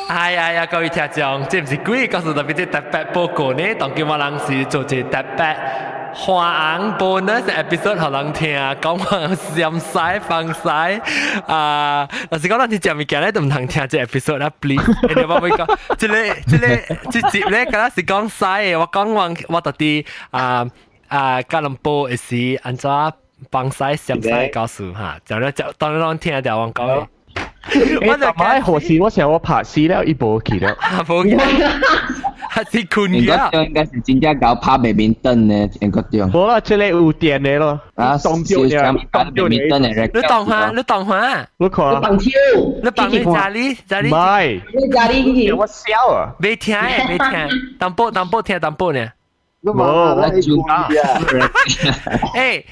哎呀呀，各位聽眾，這毋是鬼故事，特別這特別報告呢，當今我人是做一個特別花紅 bonus episode，予人聽，講話閃晒放晒啊！若是講咱佇食物件咧，都毋通聽這 episode 啦，please。你我會講，這個這集咧，敢若是講屎的，我講完我到底啊吉隆坡是按怎放屎閃屎故事哈，就咧就當你攏聽著我講的。我就買何時我想我拍死了，伊無去了。無去，還是困應去。該應該是真正𠢕拍白面燈的，應該對。無啦，這個有電的咯。啊，當掉呢，當掉面燈的。你當下，你當下。你看。放手。你放你家裡，家裡。唔係。你家裡。我笑啊。未聽的，未聽。淡薄淡薄聽淡薄呢。無，我就啊。欸，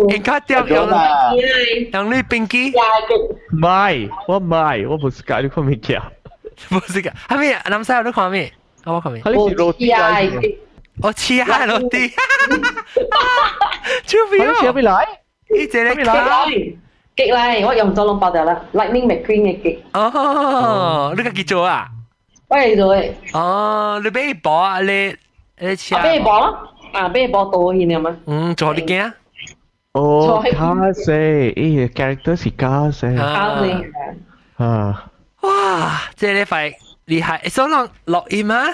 應該掉用用你冰機。唔係，我唔係，我無是教你看物件。無是個，係咪？南西你看咩？我看咩？佢是 roti 來。我黐下 roti。出邊啊？咩來？伊這個極來，極來，我用咗攏包掉啦。Lightning McQueen 的極。哦，你家己做啊？我會做的。哦，你買包啊？你切？買包咯，啊買包多去呢嘛。嗯，做你驚？哦，卡西，伊個 character 是卡西。卡西。啊！哇，這個塊厲害，所以人錄音啊？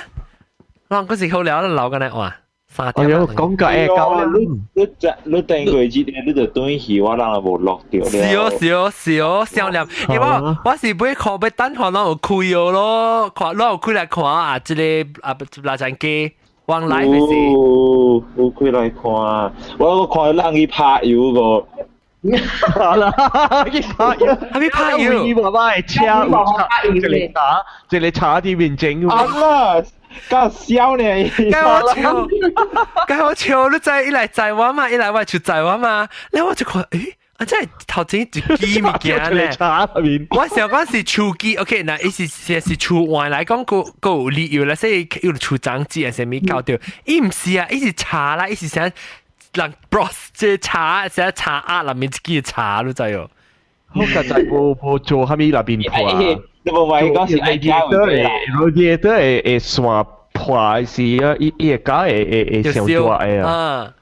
人嗰時好聊，留緊嚟哇，3點。哎呦，講個會搞咧，你你你頂過這個，你就轉去，我人就無錄著了。是哦是哦是哦，想念，因為我是買看欲等看攏有開哦咯，看攏有開來看啊，這個啊拉盞機往來就是。有有開來看，我看人去拍油個。好啦，去拍油，係咪拍油？伊爸爸的車有插一個查，一個插佇面前。啊啦，夠笑呢！該我笑，該我笑，你知伊來載我嘛？伊來我就載我嘛？然後我就看，誒，啊，真係頭前一支物件咧。我想講是手機，OK，那伊是是是厝換來講，閣閣有理由啦，所以有厝長子還是物搞掉。伊毋是啊，伊是查啦，伊是想人 bros 這查，寫查壓內面一支查，你知哦？我實在無無做啥物內面破。你無話講是 radiator 會 radiator 會會線破時啊，伊伊會搞會會會上大的啊。啊，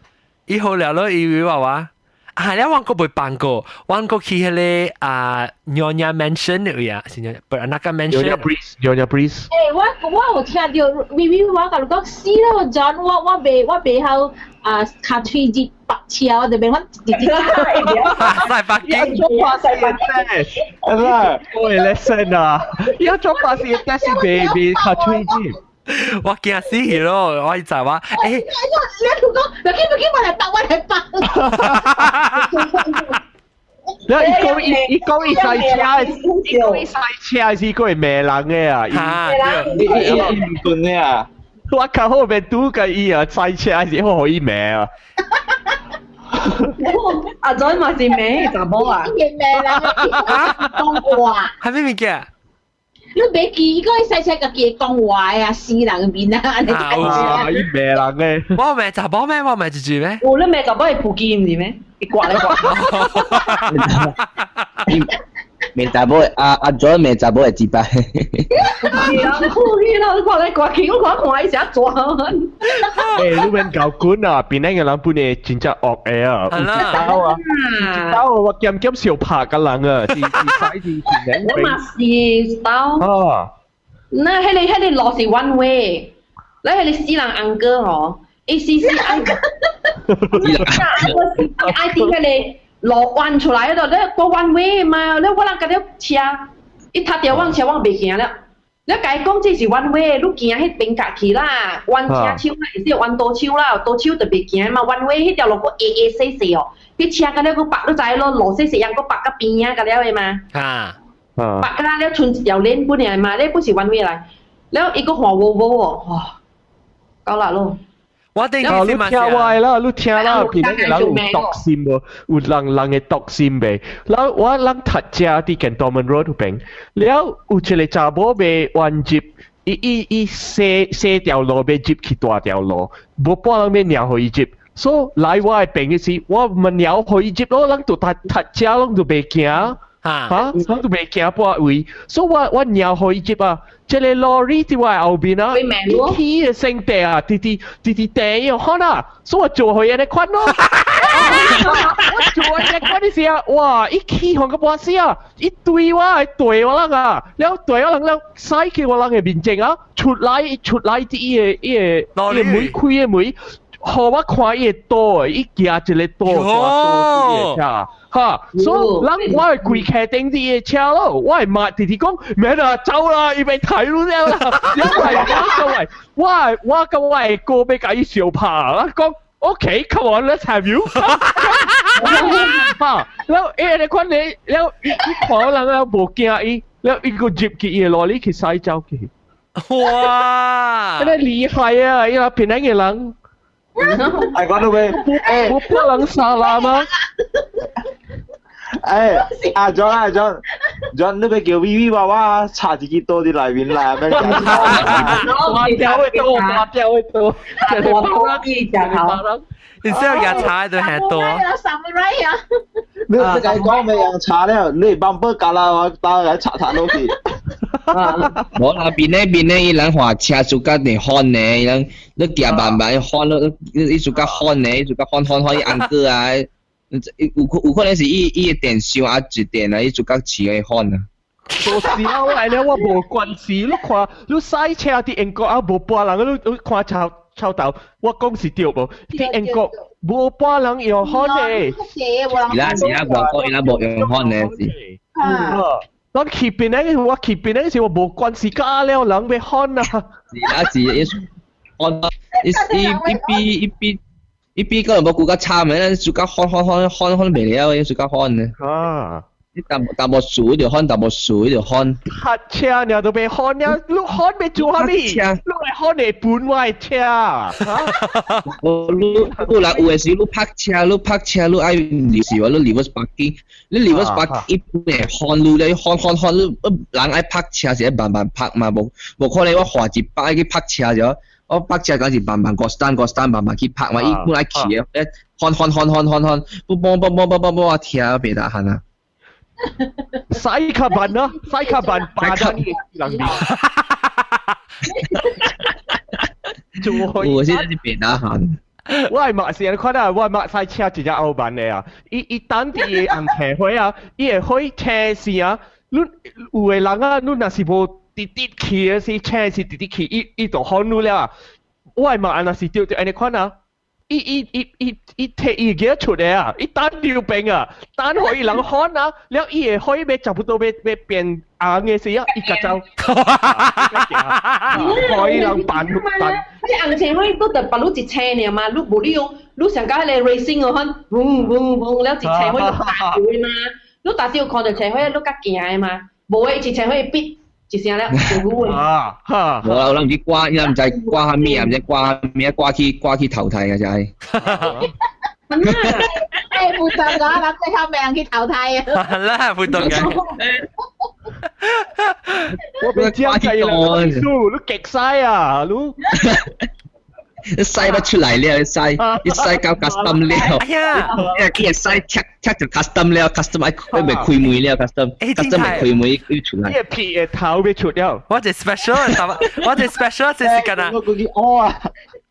伊好了咯，伊以為話話。啊！你我個未辦過，我個去彼個啊 Nyonya Mansion 的位啊，是 Nyonya Peranakan Mansion。 Nyonya Breeze，Nyonya Breeze。欸，我我有聽著，明明我共你講死咯，John，我我袂我袂曉啊，跤喙舌白車，我就免我直直。在北京。做巴士的 test，喂，lesson 啊，要做巴士的 test 是袂袂跤喙舌。我驚死去咯！我就話，欸，你講，你去不去？我來幫，我來幫。你伊講伊伊講伊賽車，伊講伊賽車是個會罵人的啊！伊伊伊毋信的啊！我較好免拄共伊啊，賽車是好予伊罵啊！阿仔嘛是罵查某啊？伊罵人啊！講話。係咩物件？你袂記伊講伊賽車家己講話啊，死人面啊，你啊！伊罵人的。我罵查某咩？我罵一句咩？有你罵查某會普京毋是咩？伊掛咧掛。罵查某阿阿 John 罵查某會一擺。係啊，去啦！你看咧掛去，我看看伊是按怎。欸，你免搞滾啊！檳城的人本來真正惡的啊，有一道啊，有一道我兼兼相拍共人啊，是是使是檳城。我嘛是一道。啊。那彼個彼個路是 one way，你彼個死人 uncle 吼，伊死死 uncle。我愛佇彼個路彎出來嗰度，你過 one way 嘛？你我人共你車，伊踢著阮車，阮袂行了。你共伊講這是 one way，你行彼邊角去啦，彎車手啦，是彎刀手啦，刀手就袂行嘛。one way 彼條路閣矮矮細細哦，彼車共了閣拔，你知咯，路細細樣閣拔甲邊仔共了的嘛。啊。拔甲了賰一條鏈本來嘛，你不是 one way 來，了伊閣換無無哦，哇，夠力咯。我頂啊！你聽我的啦，你聽啦，檳城的人有毒心無？有人人的毒心袂？然後我人讀遮佇 Cantonment Road 彼邊，了有一個查某欲彎入，伊伊伊細細條路欲入去大條路，無半人欲讓予伊入，所以來我的邊的時，我毋讓予伊入咯，人就讀讀遮攏就袂行，哈，攏就袂行半位，所以我我讓予伊入啊，這個 lorry 佇我後邊啊，伊起的聲地啊，直直直直地用看啊，所以我做予按呢款咯。我做按呢款的時啊，哇！伊起予個半死啊，伊對我對我人啊，了對我人了，駛去我人的面前啊，出來出來佇伊的伊的伊的門開的門，予我看伊的刀，伊舉一个刀大刀佇伊的車。哈，所以咱我會規客頂佇伊的車咯，我會罵直直講，免啦，走啦，伊欲刣你了啦，因為我我我佮我的哥欲共伊相拍，我講 OK，come on，let's have you。哈，了伊按呢款咧，了伊伊看我人了無驚伊，了伊閣入去伊的 lorry 去駛走去。哇！這個厲害啊！伊若檳城的人。哎，講到尾，無半人殺啦嗎？哎，阿 John 阿 John，John 你欲叫 V V 娃娃插一支刀佇內面來，免驚。大條的刀，大條的刀，大刀伊食頭。你需要牙擦都很多。 Samurai 啊！你你共伊講欲用插了，你 bumper 夾啦，我刀來插插落去。無啦，邊咧邊咧，伊人駛車 suka 呢 horn 呢，伊人你行慢慢 horn 咯，伊 suka horn 呢，伊 suka horn horn horn 伊 uncle 啊，有可有可能是伊伊的電傷啊一電啊，伊 suka 飼個 horn 啊。無是啊，我來了我無關係，你看你駛車佇英國啊，無半人你你看抄抄頭，我講是對無？佇英國無半人用 horn 的。伊拉是啊，外國伊拉無用 horn 的是。我去檳城，我去檳城時我無關係，加了人欲 horn 啊。是啊是，伊 horn 伊伊伊比伊比伊比個人無顧較慘的，咱 suka horn horn horn horn horn 袂了，伊 suka horn 呢。啊！你淡淡薄數就 horn，淡薄數就 horn。泊車爾都欲 horn 了，你 horn 欲做啥物？你來 horn 會分我的車。哦，你你來有的時你泊車，你泊車你愛是話你 reverse parking，你 reverse parking 伊會 horn 你咧，horn horn horn 你，人愛泊車是愛慢慢泊嘛，無無可能我駛一百去泊車就，我泊車敢是慢慢五單五單慢慢去泊嘛，伊本來去的，horn horn horn horn horn horn，不嘣嘣嘣嘣嘣嘣我聽袂得閒啊。駛較慢咯，駛較慢，巴掌你人哋。做我現在是袂得閒。我係嘛是按呢款啊，我嘛駛車真正傲慢的啊！伊伊等佇紅車火啊，伊會火車線啊，你有的人啊，你若是無直直去的時，車是直直去，伊伊就 horn 你了啊！我嘛按若是著著按呢款啊，伊伊伊伊伊提伊個出來啊，伊等溜邊啊，等予伊人 horn 啊，了伊會火欲差不多欲欲變紅的時啊，伊共走，予伊人辦辦。你紅車火都就別你一車爾嘛，你無你用，你上甲彼個 racing 哦，款，嗡嗡嗡了一車火就打掉的嘛，你打掉看著車火，你較行的嘛，無的一車火嗶一聲了就有的。啊哈！無啦，有人毋知掛，伊人毋知掛啥物啊，毋知掛啥物啊，掛去掛去投胎啊，就係。欸，負責咗，人最後命去投胎啊！啦，負責嘅。我被這樣計啦，你極嘥啊，你。你駛不出來了，你駛，你駛到 custom 了。哎呀，伊會駛切切就 custom 了，custom 愛佢未開門了，custom，custom 未開門伊出來。伊皮的頭欲出了。我一 special，我一 special 這是干啊。我估計哦啊。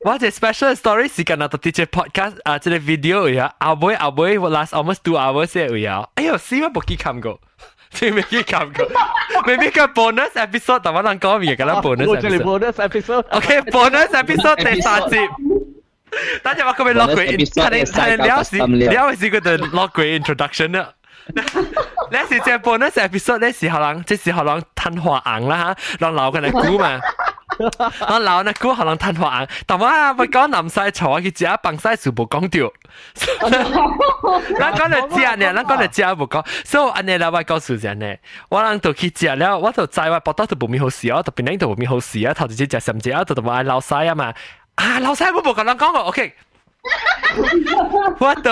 我一 special story 是干啊，到這 podcast 啊，這個 video 呀，後尾後尾我 last almost 2 hours 嘅呀。哎呦，死我無記看過。你未記看過？maybe 個 bonus episode，但我人講咩？個啦 bonus 我這裡 bonus episode。 OK，bonus episode 第三集。等陣我今日落過，睇你睇你了時了時佢就落過 introduction 啦。你是這 bonus episode，你是可能這是可能曇花紅啦嚇，人留緊嚟估嘛。我留那估可能曇花紅，但我我講南西坐去食放西全部講掉。咱講嚟食呢，咱講嚟食無講，所以按呢來我告訴人呢，我人就去食了，我就知我腹肚都無物好食，我特別恁都無物好食啊，頭一日食三隻啊，就就愛流屎啊嘛，啊流屎我無共人講過，OK。我就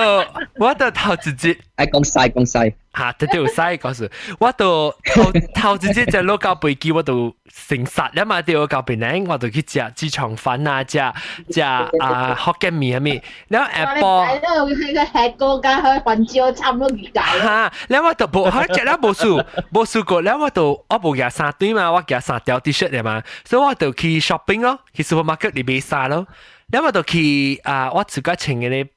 我就頭一日。愛講晒講晒。嚇，對對有使講是，我都頭頭一日就落到飛機，我都成殺了嘛，對，到檳城我就去食雞腸飯啊，食食啊福建麵啊物，了下晡。那個黑鍋加去番椒差唔多二解。哈，了我就無，佢食了無數無數過，了我就我無夾衫對嘛，我夾三條 T-shirt 的嘛，所以我就去 shopping 咯，去 supermarket 裡買衫咯，了我就去啊，我自家穿嘅咧。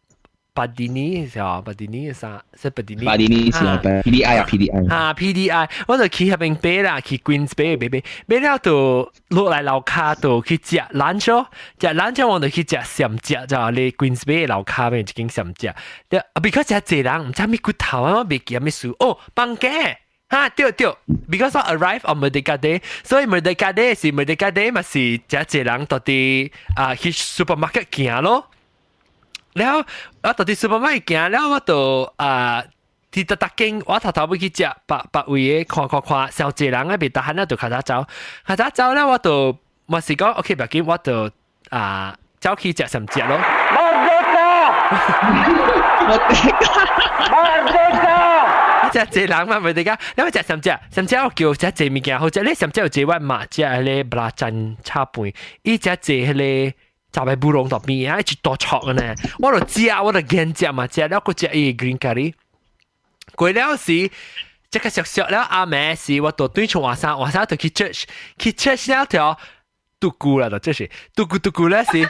Padini 是啊，Padini 啥？是 Padini。 Padini 是啊，PDI 啊，PDI。啊，PDI，我就去彼邊買啦，去 Queens 買買買，買了就落來樓跤就去食 lunch 咯，食 lunch 我就去食蟬食，就你 Queens 買樓跤邊一間蟬食，對，because 食濟人，毋知咩骨頭啊，我袂記咩事，哦，放假。哈，對對，because 我 arrive on Merdeka Day，所以 Merdeka Day 是 Merdeka Day 嘛是誠濟人到佇啊去 supermarket 行咯。了我到佇 supermarket 行了，我就啊，佇逐逐間，我頭頭尾去食，別別位的看看看，傷濟人啊，袂得閒了就較早走，較早走了我就嘛是講 OK，別緊，我就啊走去食什食咯。 Merdeka！Merdeka！食濟人嘛，袂得㗎，你話食什食？什食我叫食濟物件好食，你什食有一碗嘛食彼個 belacan 炒飯，伊食濟彼個。就係布隆度邊啊，一大撮嘅呢，我就食，我就見食嘛食了，閣食伊個 green curry。過了時，這個熟熟了阿暝時，我就對厝換衫，換衫就去 church，去 church 了條獨孤啦，就這是獨孤獨孤了時。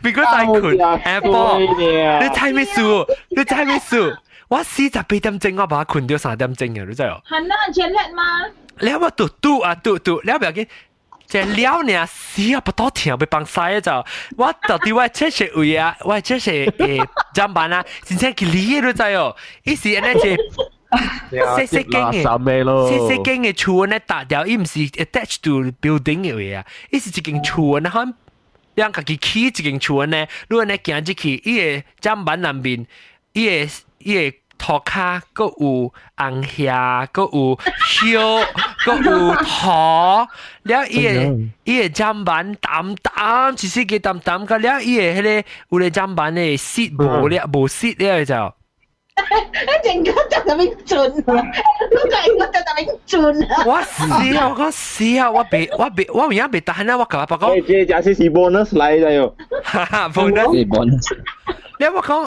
別個在困，下晡，你猜咩數？你猜咩數？我48點鐘，我把它困到3點鐘嘅，你知哦？係啦，jet lag 嗎？了我嘟嘟啊嘟嘟，了不要緊。這了呢死啊！不多聽，被放屎就，我到底我這是位啊，我這是誒砧板啊，真正去理你知哦，伊是按呢一細細間嘅，細細間嘅厝呢搭掉，伊毋是 attach to building 嘅位啊，伊是一間厝呢，可能人家己起一間厝呢，你按呢行入去，伊個砧板內面，伊個伊個塗跤，閣有紅葉，閣有燒，閣有土，了伊個伊個砧板淡淡，一絲個淡淡個了，伊個彼個有個砧板的 seat 無了，無 seat 了就。一陣間就特別準啊！你講就特別準啊！我死啊！我講死啊！我袂我袂我有影袂得閒啊！我共我爸講，這這這是 bonus 來的喲。哈哈，bonus。 bonus。你我講，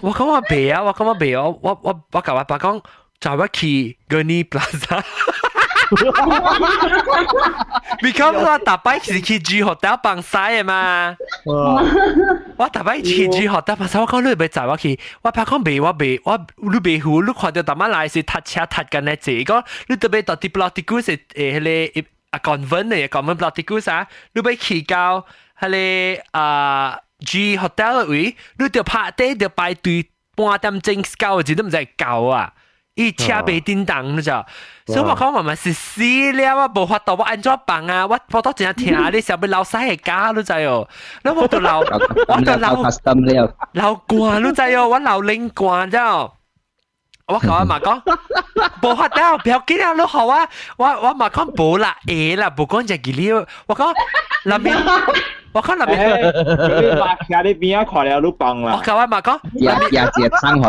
我講我袂啊！我講我袂啊！我我我共我爸講，載我去 Gurney Plaza。Because 我逐擺是去 G Hotel 放屎的嘛。我逐擺去 G Hotel 放屎，我講你欲載我去，我爸講袂，我袂，我你袂赴，你看著逐擺來是塞車塞緊咧濟，講你特別到佇 Pulau Tikus 是誒彼個啊 convent 的 convent Pulau Tikus 啊，你欲去到彼個啊 G Hotel 的位，你著拍底著排隊半點鐘到時都毋知到啊！伊車袂叮當，你知？所以我講媽媽是死了，我無法度，我按怎放啊？我我都真聽你想欲流屎會加，你知哦？你我都流，我都流流汗，你知哦？我流冷汗，知哦？我共我媽講，無法度，不要緊啊！你予我，我我媽講無啦，會啦，無講這個了。我講內面，我講內面，你媽徛你邊仔看了你放啦。我共我媽講，加加一個湯予，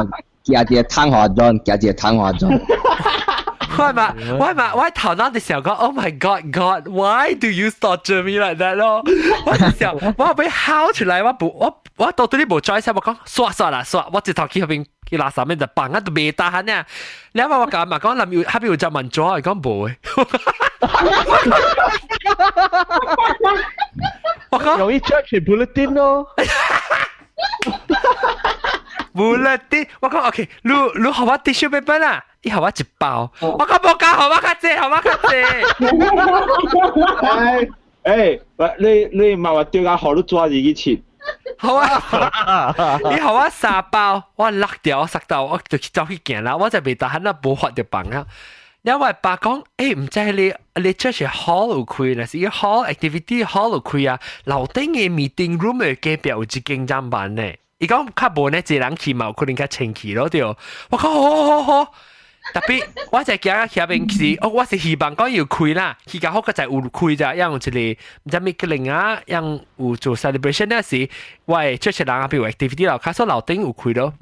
加一個湯予 John，加一個湯予 John。我嘛，我嘛，我頭腦就想講，Oh my God, God, why do you torture me like that 咯？我就想，我欲哭出來，我不，我我到底你無 choice，我講，煞煞啦，煞，我直頭去彼邊去垃圾面就放啊，都袂得閒啊。你話我共嘛講，南有彼邊有隻問紙，伊講無的。我講容易 church bulletin 咯。 bulletin，我講 OK，你你予我 tissue paper 啦。伊予我一包，我講無夠，予我較濟，予我較濟。欸，你你嘛話對啊，予你抓入去切。好啊，你予我三包，我六條塞到，我就去走去行啦，我就袂得閒啦，無法就放啊。了我爸講，欸，毋知你你這是 hall 有開，若是伊 hall activity hall 有開啊，樓頂的 meeting room 的隔壁有一間砧板呢。伊講較無呢，一人去嘛，有可能較清氣咯對。我講好好好。特別我就行到遐邊是，哦，我是希望講有開啦，去較好個就有開咋，因為一個毋知咩個零啊，因有做 celebration 那時，我會出一人啊，比如 activity 樓跤，所以樓頂有開咯。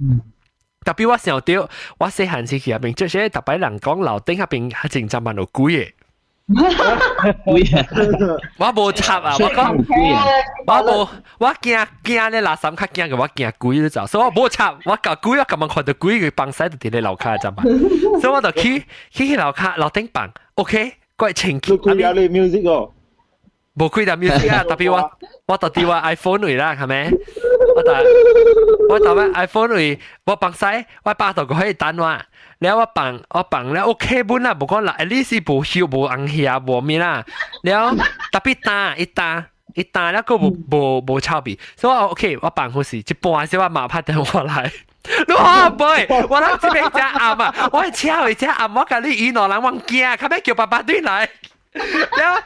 特別我想到，我細漢時去遐邊，就是逐擺人講樓頂遐邊較真正蠻有鬼的。鬼啊！我無插啊！我講我無，我驚驚咧垃圾較驚個，我驚鬼你知，所以我無插，我共鬼我感覺看到鬼佢放屎就佇咧樓跤知嘛，所以我就去去去樓跤樓頂放，OK，過清氣。開了你 music 哦？無開到 music 啊，特別我我就佇我 iPhone 位啦，係咪？我就我就我 iPhone 位，我放屎，我巴肚個可以等我。了我放我放了 OK 本啦，無講啦，at least 無燒無紅遐無咩啦。了特別焦一焦一焦了閣無無無臭味，所以我 OK 我放好時一半時我嘛拍電話來。你好 boy，我諗這邊真暗啊，我車位真暗，我共你伊兩人我驚，較尾叫爸爸轉來。了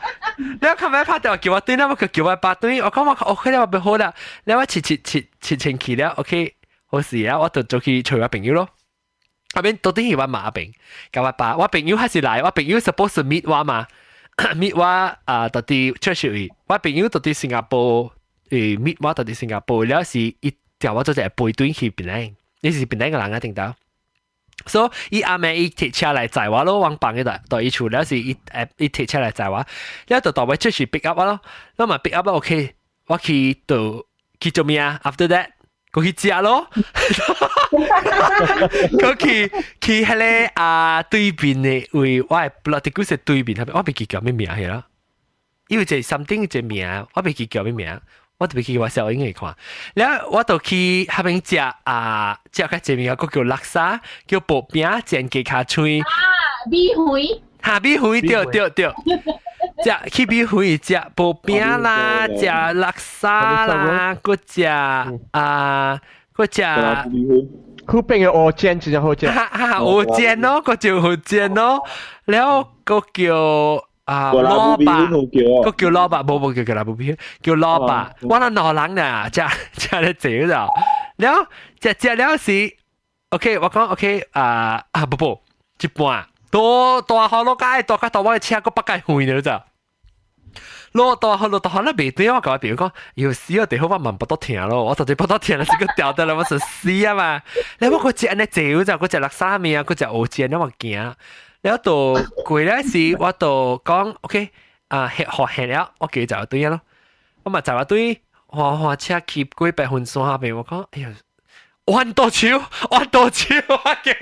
了，較尾拍電話叫我轉來，我叫我爸轉，我講我 OK 了，我欲好啦。了我切切切切清氣了，OK 好時啊，我就做去揣我朋友咯。阿邊到底是我媽邊，共我爸，我朋友還是來，我朋友 suppose meet 我嘛，meet 我啊，到底出去，我朋友到底新加坡，誒 meet 我到底新加坡，了是伊叫我做一個陪轉去檳城，你是檳城個人啊，聽到？所以伊暗暝伊提車來載我咯，往放佢度到伊厝了是伊誒伊提車來載我，了就到尾出去 pick up 我咯，咁嘛 pick up OK，我去到去做咩啊？After that，過去食咯，過去去彼个啊對面的位，我的 block 佇古是對面彼邊，我袂記叫啥物名去啦。因為這 something 一個名，我袂記叫啥物名，我特別去我小英去看。了我就去彼邊食啊，食較濟物件，閣叫叻沙，叫薄餅煎雞跤喙。啊，米粉。哈，米粉對對對。食去米粉食薄餅啦，食叻沙啦，閣食啊，閣食。彼邊的蚵煎真正好食。哈哈，蚵煎咯，閣叫蚵煎咯，了閣叫啊蘿蔔，閣叫蘿蔔，無無叫叫蘿蔔叫蘿蔔。我那兩人呢，食食咧濟咗，了食食了時，OK，我講 OK 啊啊不不，一半。多大好落街，大較大我的車閣北界遠了咋？落大好落大好，那袂對我共我朋友講，有死啊！地好我嘛腹肚疼咯，我到底腹肚疼了，這個掉得了，我是死啊嘛！你我閣食按呢濟咋？閣食叻沙麵啊，閣食蚵煎，我驚。了到過了時，我就講 OK 啊，學學了，我記就對咯。我嘛就對，駛駛車去過白雲山下邊，我講哎呀，彎多手，彎多手，我記。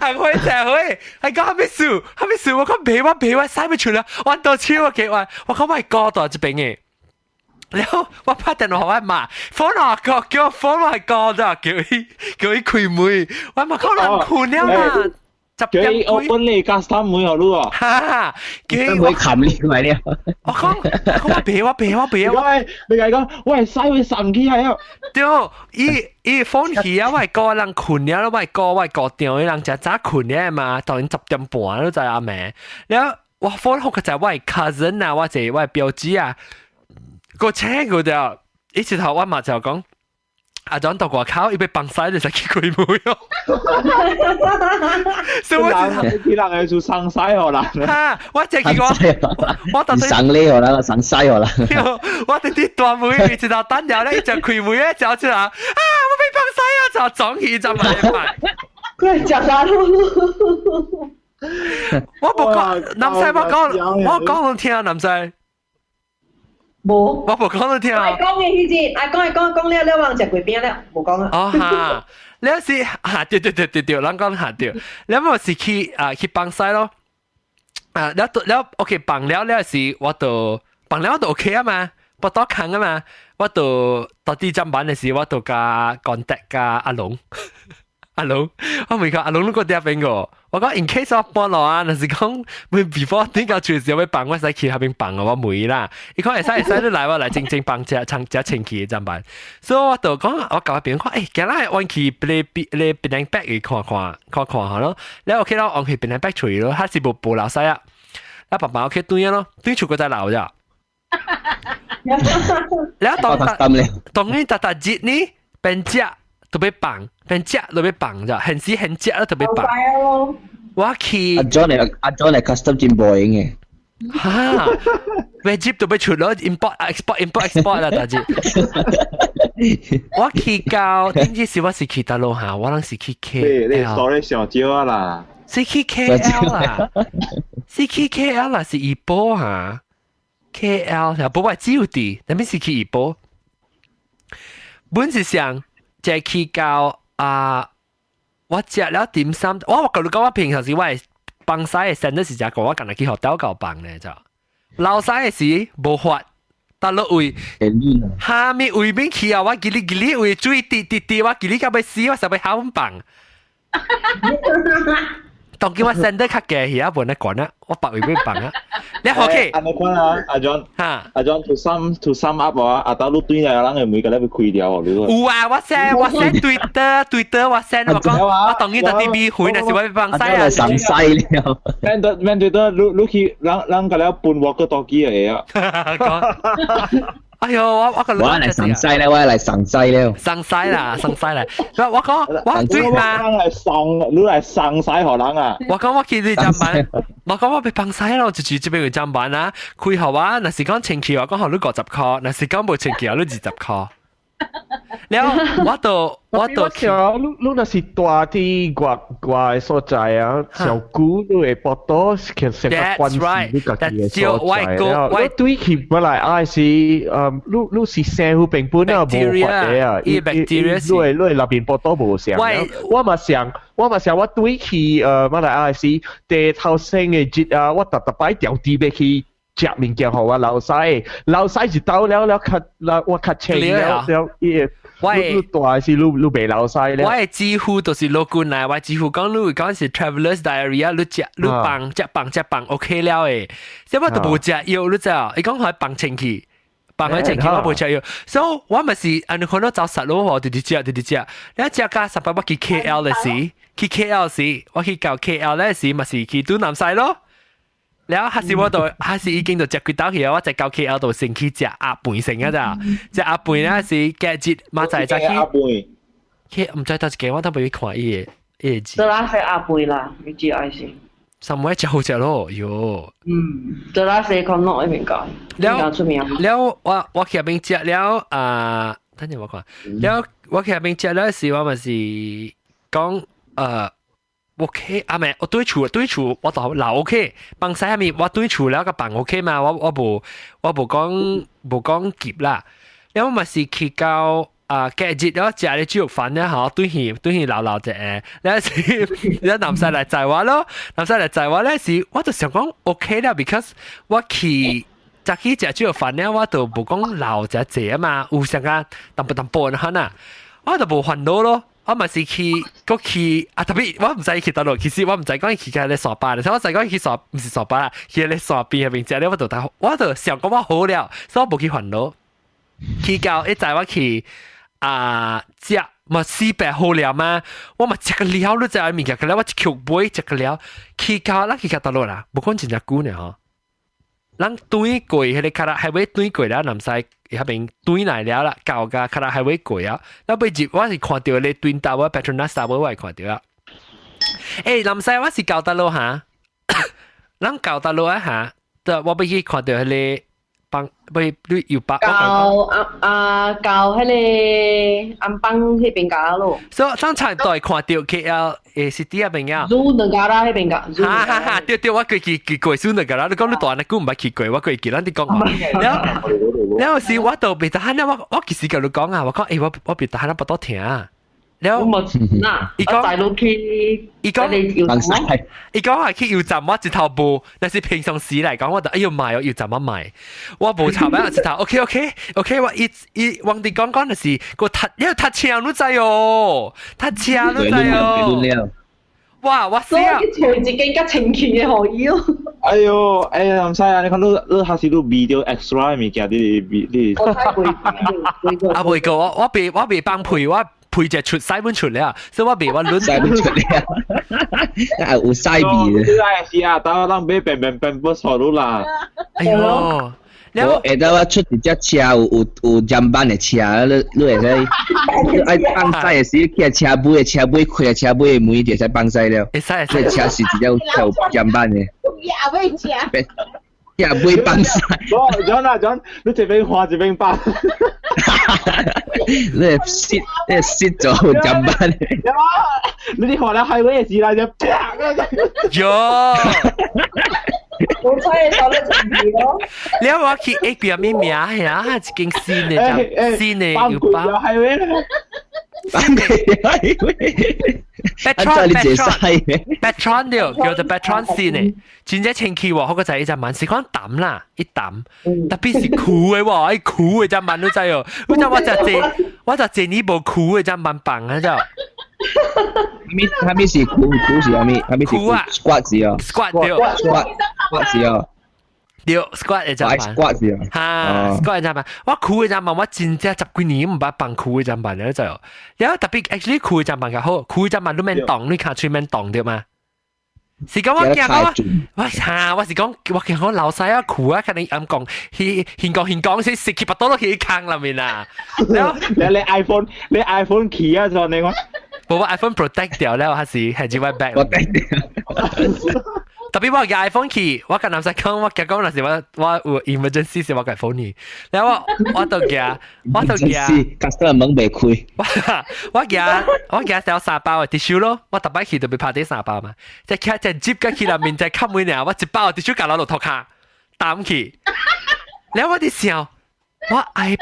行去就去，係講啥物事？啥物事？我講袂，我袂，我使欲出來，彎多手我記我，我講我係高大這邊的。然後我拍電話我媽，phone 啊叫叫 phone 係高的，叫伊叫伊開門，我嘛可能困了嘛。叫伊 open 你 custom 門予你啊！哈哈，叫伊會冚你來了。我講我袂我袂我袂我，你講我係使會送起來啊！對，伊伊 phone 去啊，我係個人困了，我係個我係個電話人誠早困了嘛，當然10點半都知阿暝。了我 phone 好個就我係 cousin 啊，我係我係表姊啊，個車佢就一時頭我嘛就講。阿莊到外口，伊欲放屎就使去開門哦。所以我佢人係做送屎予人。哈！我這個我到底送禮予人，送屎予人。我佇佇大門一直頭等了咧，伊就開門咧，走出來啊！我欲放屎啊！就撞去就咪辦。佢係食啥咯？我無講，南西我講，我講攏聽南西。無，我無講你聽。愛講的彼陣，愛講愛講講了了，我食過餅了，無講啊。哦哈，了是哈對對對對對，人講哈對，了我是去啊去放屎咯。啊了了 OK 放了了是我就放了我就 OK 啊嘛，腹肚空啊嘛，我就到底站班的時我就共 contact 共阿龍。阿龍，我問佢阿龍你閣佇邊個？我講 in case 我半路啊，若是講會 before 點到厝時欲放，我使去彼邊放我問伊啦。伊講會使會使，你來我來正正放食食清氣怎辦？所以我就講我共我朋友講，欸，今仔阮去咧咧檳城北去看看看看好咯。了 OK 咯，阮去檳城北厝咯，還是無無流屎啊。了爸爸去轉咯，轉厝閣再流咋。了當當然逐逐日呢，邊食都欲放，邊食都欲放咋，現時現食都欲放。我去阿 John 嚟，阿 John 嚟 custom 真 boring 嘅。哈，咩接都被出咗 import export import export 啦，大姐。我去到，點知是我是去大陸下，我諗是去 K 你你 story 上少啊啦。是去 KL 啦，是去 KL 啦，是怡保哈。KL 啊，不過只有啲，那邊是去怡保。本是想就去到啊，我食了點心，我甲你講，我平常時我係放屎嘅時，是食過，我近來去學校教放咧就，流屎嘅時無法，得落位，下面位邊去啊，我記哩記哩位水滴滴滴，我記哩到欲死，我實欲喊放。當叫我 send 得較低去啊，無得管啊，我別位欲放啊。你 OK？按呢款啊，阿 John，哈，阿 John to sum up 啊，阿兜你對來人會每個禮拜開掉哦，你。有啊，我 send Twitter 我 send 我講，我當然特啲米粉，若是我欲放屎啊。上西了。免得免對得，你去人人個了搬我個多機嚟啊。哎喲，我個我嚟上西咧，我嚟上西了。上西啦，上西啦。我講我對嘛？人嚟上，你嚟上西何人啊？我講我去你砧板，我講我欲放屎咯，就住這邊有砧板啊。開學啊，若是講清氣，我講予你50箍；若是講無清氣，予你20箍。了，我都你若是住佇外外所在啊，小久你會報道其實個關係你家己的所在。我對去本來愛是，你是生活平本啊，無法的啊，伊 bacteria 你會內邊報道無相。我嘛想，我對去馬來亞是第頭先的日啊，我逐逐擺調啲欲去食物件予我流屎，流屎一兜了了較，我較清了了伊。我你大是你袂流屎咧。我的幾乎都是落過來，我幾乎講你講是 traveler's diary 啊，你食你放食放食放 OK 了的，所以我都無食藥，你知啊？伊講予放清氣，放予清氣，我無食藥，所以我咪是按你看到走實路，我直直食直直食，你食甲十八我去 KL 的時，去 KL 時，我去到 KL 咧時，咪是去拄南西咯。了還是我都還是已經就食幾道去啊！我在到 KL 度先去食鴨飯先啊咋？食鴨飯咧是隔日馬仔再去。鴨飯，去毋知佗一間，我都袂去看伊個字。這啦是鴨飯啦，你知愛是。三位食好食咯，喲。嗯，這啦是講諾那邊講，了出名。了，我去那邊食了啊，等陣我看。了，我去那邊食了時，我咪是講OK，啊咪，我對厝對厝，我就留 OK，放屎下面我對厝了個放 OK 嘛，我無講急啦。了我咪是去到啊，隔日了食咧豬肉飯咧，嗬，對去留留者，了是了南西來載我咯，南西來載我咧是，我就想講 OK 啦，because 我去早去食豬肉飯咧，我就無講留食濟啊嘛，有啥個淡薄淡薄哈呐，我就無煩惱咯。我咪是去過去啊，特別我毋知去佗落，其實我毋知講去個咧沙巴，所以我知講去沙，毋是沙巴啦，去咧山邊彼邊食咧，我就想講我好了，所以我無去煩惱。去到一載我去啊食嘛四百好了嘛，我嘛食個了，你知影物件，個了我一口杯食個了，去到咱去到佗落啦，無講真正久呢吼。咱轉過彼個 Karak Highway 轉過了，南西彼邊轉來了啦，到甲 Karak Highway 過啊，咱欲入我是看著咧 Twin Tower Petronas Tower 我會看著啊。欸，南西我是到佗落哈，咱到佗落啊哈，我欲去看著彼個幫欲你有把到啊啊到彼個安邦彼邊家咯。所以當場都會看著 KL 誒 city 彼邊啊。 Zoo Negara 彼邊個。哈哈哈！對對，我過去去過 Zoo Negara，你講你大那久毋捌去過，我過去咱佇講話。了了時我都袂得閒我其實共你講啊，我講欸我袂得閒腹肚疼。了，伊講大陸去，伊講伊講係去油站，我一頭無，但是平常時來講，我就哎喲買哦，油站我買，我無插啊，一頭 OK OK OK，我伊伊往佇講講就是個塞，因為塞車你知哦，塞車你知哦。哇！我死啊！所以找一間較清氣的予伊咯。哎喲，哎呀，毋使啊！你看你還是你味著 extra 的物件，你味你。我睇過，啊，袂過，我未放屁，我屁就出屎本出了，所以我袂我攆屎本出了，啊有屎味。你愛是啊，等咱買便便便不錯啦。哎喲，我下晝我出一隻車有砧板的車，你會使，你愛放屎的時，去車尾的車尾開車尾的門就會使放屎了。會使會這使。車是一隻有砧板的，也會食。車尾放屎，我 John 啊 John，你這邊花這邊放，你會攝做砧板的。有啊，你啲花了 highway 的時來就啪，喲，冇彩手咧就唔咯。你我去 A 邊咩名呀？一間新的，新的有包包。 highway 放屁！ Petron 你這 Petron 屎嘅， Petron 對，叫做 Petron 新的，真正清氣喎，嗰個就係一隻萬是講淡啦，一淡，特別是苦的喎，哎苦的隻萬你知哦，我就這呢部苦的隻萬棒啊就啥物是苦苦是啥物？啥物是苦啊？squat 是哦 squat 對，squat squat 是哦，對 squat 的隻擺萬。 squat 是哦。哈，squat 隻萬，我苦的隻萬，我真正十幾年毋捌放苦的隻萬了就，然後特別 actually 苦的隻萬較好，苦的隻萬你免動，你跤喙免動對嗎？是講我驚講我。我嚇，我是講我驚講老細啊苦啊，可能暗講，去現講現講先食起巴多落去坑裏面啊。然後你 iPhone 你 iPhone 起啊，就你講，無我 iPhone protect 掉了，還是係只位 back。我頂特別我嘅 iPhone 去，我跟男仔講，我驚講那是我有 emergency 時我嘅 phone 去，然後我就驚，我就驚。 customer 門未開，我驚掉三包嘅 tissue 咯，我特擺去就被拍啲三包嘛，即係即係接嘅去內面就吸每年，我一包 tissue 夾落落托卡擔去，然後我哋想，我愛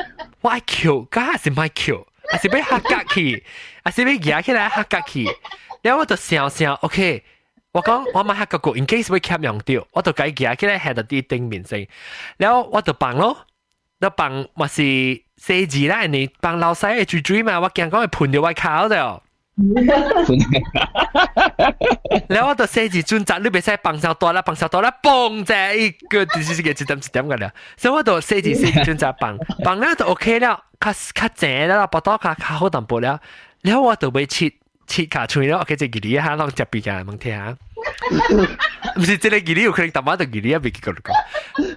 扣，敢是莫扣，還是欲合格去，還是欲舉起來合格去，然後我就想想，OK。我講我買合格個，in case 會欠用到，我就改舉起來下到啲頂面先，然後我就放咯，就放嘛是細字啦，你放老細會水水嘛，我驚講會噴到我跤就。然後我就細字準則，你袂使放手大啦，放手大啦，嘣者一個就是個一點一點個了，所以我就細字細字準則放，放了就 OK 了，較較正了，腹肚較較好淡薄了，然後我就欲拭拭跤喙了，OK，這義理哈，攏食鼻嘅問題啊。毋是這個義理有可能淡薄就義理啊，袂記得講。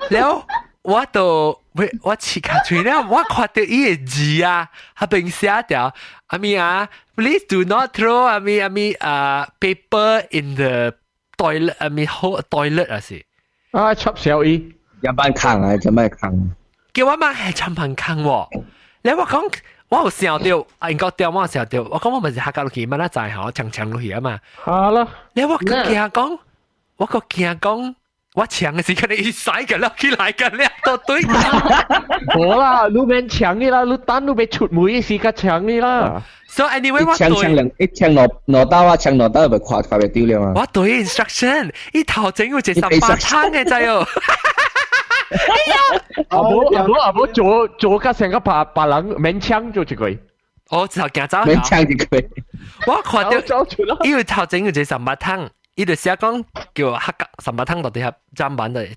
然後我就喂我拭跤喙了，我看到伊个字啊，彼邊寫條，阿咪啊，please do not throw 阿咪阿咪啊 paper in the toilet 阿咪好 toilet 啊是。啊，插小伊，一班坑啊，一班坑。叫我媽係參盤坑喎，你我講我有想到，啊應該掉我有想到，我講我咪是客家落去，乜啦在吼，長長落去啊嘛。好啦，你我個驚講，我個驚講，我搶嘅時間你洗個落起來個了，都對。冇啦，你免搶你啦，你等你欲出門時間搶你啦。 So anyway，一我槍槍兩，一槍攞攞刀啊，槍攞刀咪看看袂丟了啊。我對 instruction，伊頭前有一個三八湯嘅知哦。啊無啊無啊無做做甲成個別別人免搶做一個。我就行走。免搶一個。我看到，走出啦。因為頭前有一個三八湯，伊就寫講叫客家三八湯到底下砧板的。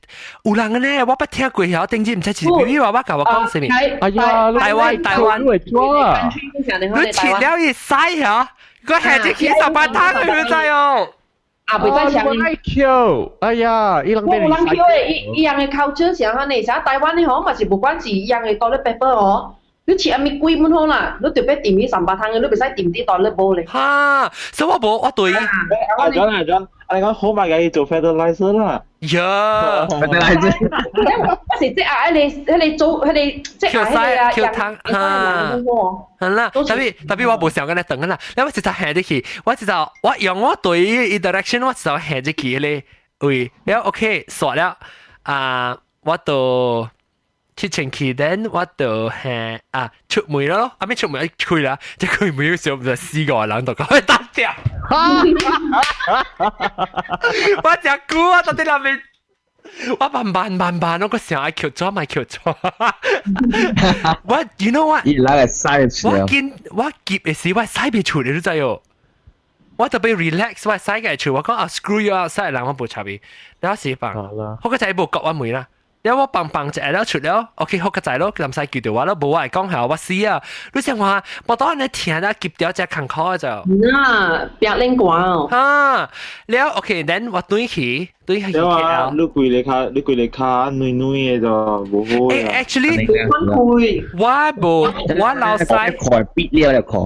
有人呢，我捌聽過曉，頂次毋知是比比話我共我講啥物。哎呀，台灣台灣，你切了伊使曉，個下只起三八湯，你知哦。啊，袂使搶。愛 Q，哎呀，伊人我有人 Q 的，伊伊樣的 culture 是按呢，啥台灣的吼嘛是不管是伊樣的 toilet paper 吼，你切啥物鬼物好啦，你特別掂去三八湯的，你袂使掂啲 toilet bowl 咧。哈，所以我無我對。阿 John 阿 John，你講好埋嘅做 fertilizer 啦。呀，fertilizer。我是即係彼個做彼個即係彼個啊， Q 湯哈。係啦，特別特別我無想緊咧等啦，你我直頭行入去，我直頭我用我對 direction，我直頭行入去咧位，了 OK 煞了啊，我就去前去，then 我就行啊出門咯，啊咩出門一開啦，即開門嘅時候就四個人就講打掉，我食久啊，到底那邊。我慢慢慢慢，我個想愛扣咗咪扣咗。我 you know what？伊來個屎出我見我夾嘅時，我使袂出你都知哦。我特別 relax，我使嘅出，我講啊 screw you outside，人我無插伊。然後是放，我個仔無割我門啦。了我放放一下了出了，OK 好個仔咯，唔使叫到我咯，無我會講係我死啊！你想話，我當你聽啦，急掉隻坎坷就。啊，白領歌哦。啊，了 OK，then 我轉去轉去對啊， KL。你規个跤，你規个跤軟軟的就無好欸啊。，actually 開我無我老細。看必了了看。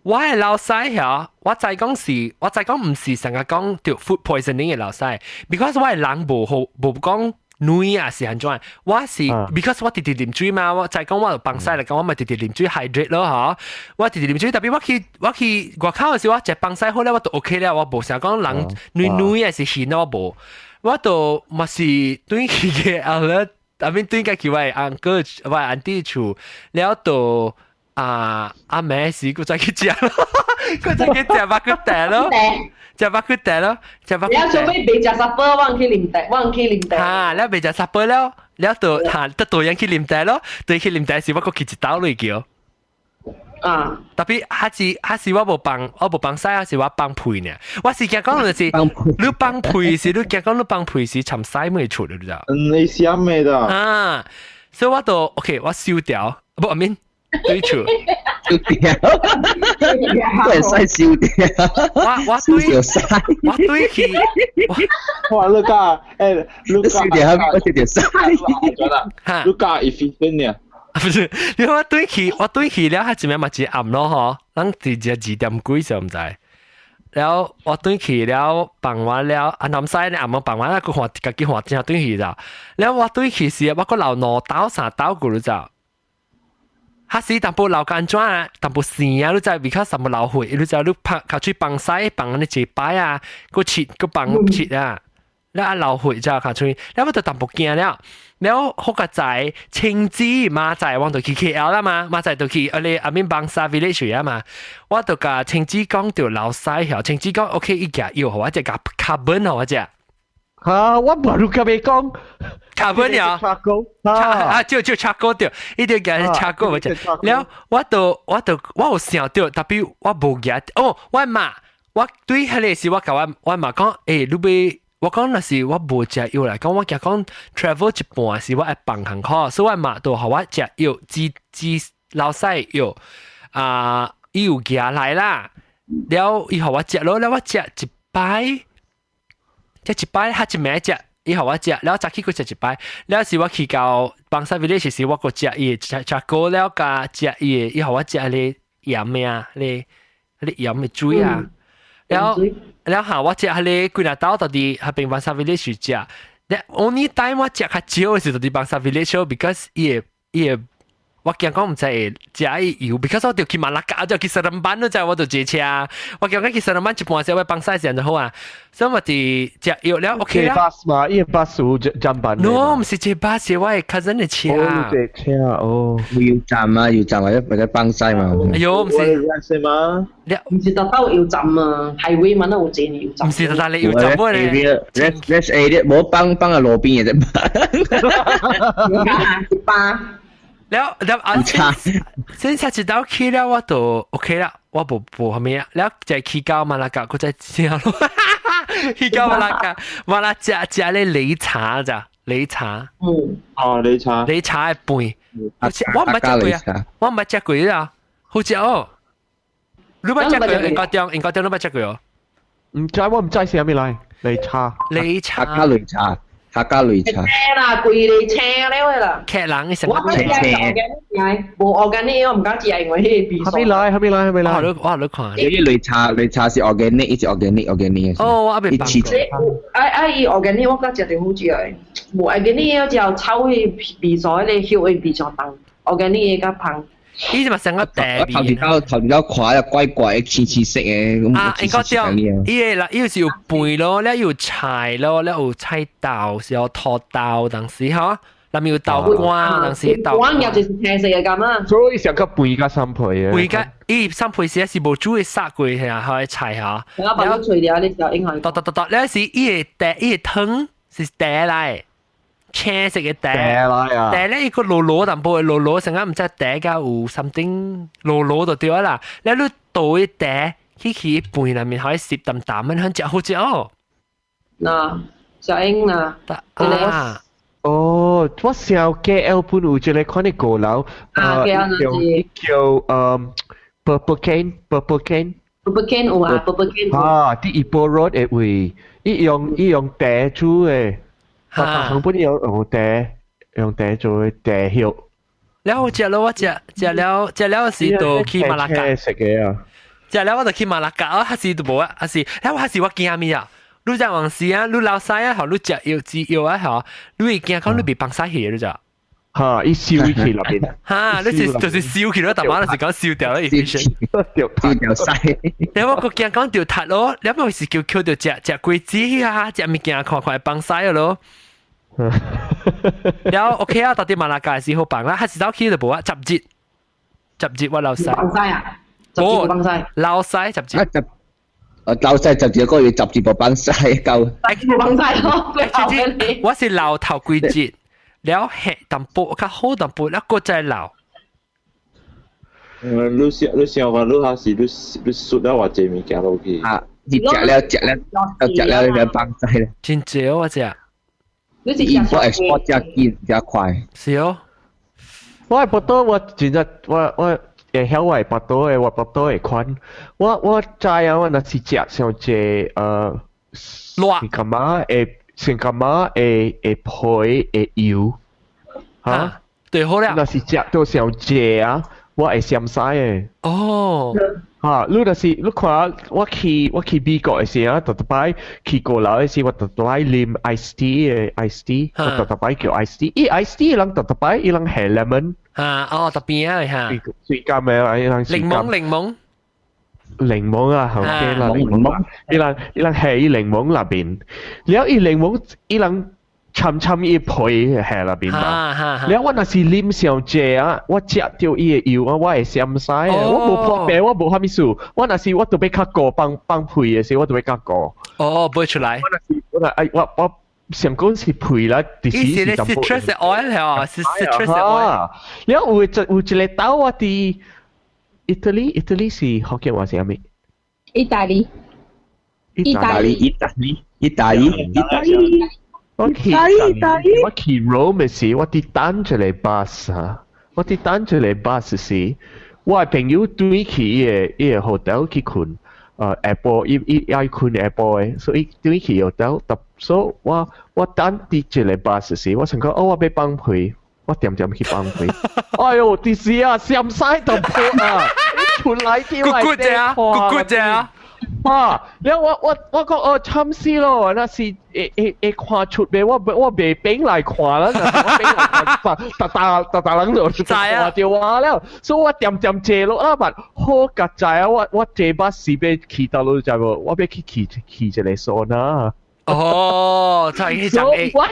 我係老細嚇，我再講是，我再講唔是成日講著 food poisoning 嘅老細，because 我係人無好無講女啊是按怎，我是 because 我直直啉水嘛，我再講我就放屎嚟講，我咪直直啉水 hydrate 咯嗬，我直直啉水，特別我去外口嘅時，我食放屎好咧，我就 OK 了，我無成日講人女女啊是鹹我無，我就嘛是對去嘅後咧，後面對個去我 uncle 我 auntie 厝，了就。啊！阿妹是佢再去食咯，佢再去食肉骨茶咯，食肉骨茶咯，食肉骨你茶。做咩未食 supper，我去啉茶，我去啉茶。嚇！你未食 supper 了，了就嚇，得導演去啉茶咯，對去啉茶時我閣去一兜落叫。啊！特別還是我無放，我無放屎，還是我放屁呢？我是驚講就是，你放屁時，你驚講你放屁時，尋屎未出，你知道？嗯，你想咩的？啊！所以我就 OK，我收掉，不，I mean 對厝。燒掉，都係使燒掉。我對我對去，哇！你講，欸，你講燒掉，我燒掉屎。你講 efficient 呢？不是，你我對去，我對去了，佢一暝嘛真暗咯嗬，咱直接2點幾時毋知。了我轉去了，放完了，啊南西咧暗暝放完啦，佢換家己換正轉去咋。了我轉去時，我閣留兩兜三兜過了咋。哈是淡薄流乾怎啊，淡薄生啊，你知比較什麼流血，你知你拍尻喙放屎放你一擺啊，閣切閣放切啊，了啊流血咋尻喙，了我就淡薄驚了。了好個仔青子馬仔，我就去 KL 啦嘛，馬仔就去啊你阿面 Bangsar Village 啊嘛，我就共青子講著流屎曉，青子講 OK 伊夾藥，我只共 carbon 我只。嚇！我無你甲你講 carbon 呀，啊，就 charcoal 對，伊就夾 charcoal 我只。了我就我有想著，特別我無夾，哦，我媽，我對彼個時我共我媽講，欸，你欲。我講若是我無食藥來講，我驚講 travel 一半時我愛放行苦，所以我媽就予我食藥，止止流屎藥啊，伊有寄來啦，了伊予我食咯，了我食一擺，食一擺，較一暝食，伊予我食，了早起閣食一擺，了時我去到 Bangsar Village 時，我閣食伊食食過了，加食伊的，伊予我食彼個鹽啊，彼個鹽的水啊，了。了後我食彼個幾若兜到佇彼邊 Bangsar Village 食，the only time 我食較少的是佇 Bangsar Village，because 伊會我驚講毋知會食伊油，because 我著去馬六甲，就去 Seremban 咯，就我就坐車，我驚講去 Seremban 一半時我放屎時就好啊，所以我佇食藥了 OK 啦。巴士嘛，伊個巴士有站班。 No，毋是坐巴士，我的 cousin 的車。哦，坐車哦。油站啊，油站或者放屎嘛。哎喲，毋是。是嗎？毋是特到油站啊，highway 嘛，那有坐油站。毋是特特你油站咩咧？Rest area 無放放喺路邊嘅啫。一巴。了了啊！先下一道去了，我就 OK 啦，我無無蝦米啊。了就去到馬拉加，閣再食咯。去到馬拉加，馬拉食食咧擂茶咋？擂茶。嗯。哦，擂茶。擂茶的飯。我毋捌食過啊，我毋捌食過啊，好食哦。你捌食過？應該中，應該中，你捌食過哦？毋知我毋知是啥物來，擂茶。擂茶。客家擂茶。客家擂茶。青啦，規個青了啦。客人嘅成我捌食 organic，無 organic 我毋敢食，因為彼個味還沒來，還沒來，還沒來。我你看。呢啲擂茶，擂茶是 organic，伊是 organic organic 哦，我未放過。啊啊！伊 organic 我覺食著好食的，無 organic 就炒彼味素，彼個葉的味上重，organic 的較芳。伊是嘛成個茶味。頭一道頭一道看啊怪怪的青青色的。啊，應該對，伊個啦，伊是有飯咯，了有菜咯，了有菜豆，是有土豆，當時吼，內面有豆乾，當時豆。乾也就是青色的咁啊。所以上個飯佮三皮的。飯佮伊三皮時是無煮的殺過嚇，彼菜吼。我把你吹了，你就應該。得得得得，了是伊個茶，伊個湯是茶來。青色嘅茶，茶來啊！茶咧伊個濁濁淡薄，濁濁成個毋知茶佮有 something 濁濁就對啦。了你倒彼茶去去飯內面可以澀淡淡，很食好食哦。嗱，小英啊，啊，哦，我想 KL 本有一個款的高樓，啊，KL 叫叫Purple Cane，Purple Cane。 Purple Cane 有啊，Purple Cane。啊，佇 Ipoh Road 的位，伊用伊用茶煮的，逐項本用用茶用茶做的茶葉。了我食了，我食食了食了時就去馬拉加食嘅啊。食了我就去馬拉加，啊，還是都無啊，還是，了還是我驚咩啊？你食黃時啊，你老細啊，吼，你食藥治藥啊，吼，你會驚講你袂放屎去，你知？嚇，伊燒起那邊。嚇，你是就是燒起咯，但係就是講燒掉了 efficient。燒掉屎。你我個驚講掉塔咯，你咪是叫叫到食食果子啊，食物件看看會放屎咯。了 OK 啊，到底馬拉加是好放啦，還是走去就無啊，10日，10日我老細。放屎啊！10日放屎。老細十日。十。啊，老細10日個月10日無放屎夠。無放屎咯，我是老頭幾日，了吃淡薄較好淡薄，了閣再老。嗯，你想你想看，你還是你你輸了偌濟物件落去？啊，你食了食了，食了就放屎啦。真濟我食。你是 import export 真緊真快。是哦。我係腹肚，我真正我我會曉我腹肚的，我腹肚會寬。我我知啊，我若是食傷濟熱，感覺會先感覺會會皮會油，嚇？對好了。若是食到傷濟啊，我會閃屎的。哦。嚇！你若是你看我去我去美國的時啊，逐逐擺去高樓的時，我逐逐擺啉 ice tea 的 ice tea，我逐逐擺叫 ice tea。伊 ice tea 人逐逐擺伊人下 lemon。嚇！哦，特別啊嚇。水甘的啦，伊人檸檬檸檬。檸檬啊，好嘅啦，檸檬，伊人伊人下伊檸檬內邊，了伊檸檬伊人摻摻伊皮下內邊嘛。了我若是啉傷濟啊，我食著伊的油啊，我會閃屎的。我無破病，我無啥物事。我若是我特別較高放放屁的時，我特別較高。哦，不會出來。我若是我若哎我我想講是屁啦，伊是咧 citrus oil 係是 citrus oil。了有一有一個豆我佇 Italy，Italy 是福建話是啥物？意大利。意大利，意大利，意大利，意大利。我去我去 Rome 時，我佇等一個 bus 哈，我佇等一個 bus 時，我的朋友轉去伊个伊个 hotel 去睏，下晡伊伊愛睏下晡的，所以轉去 hotel，所以我我等佇一個 bus 時，我想講哦，我欲放屁，我恬恬去放屁，哎喲，佇時啊，閃屎就破啊，出來啲骨骨啫啊，骨骨啫啊！啊！了我我我講哦，慘死咯！若是會會會看出袂？我我袂變來看啦，若是我變來看，逐逐逐逐人就看著我了。所以我恬恬坐落啦，嘛好佳哉啊！我我坐巴士欲去佗落知無？我欲去去去一个桑拿。哦，就係去我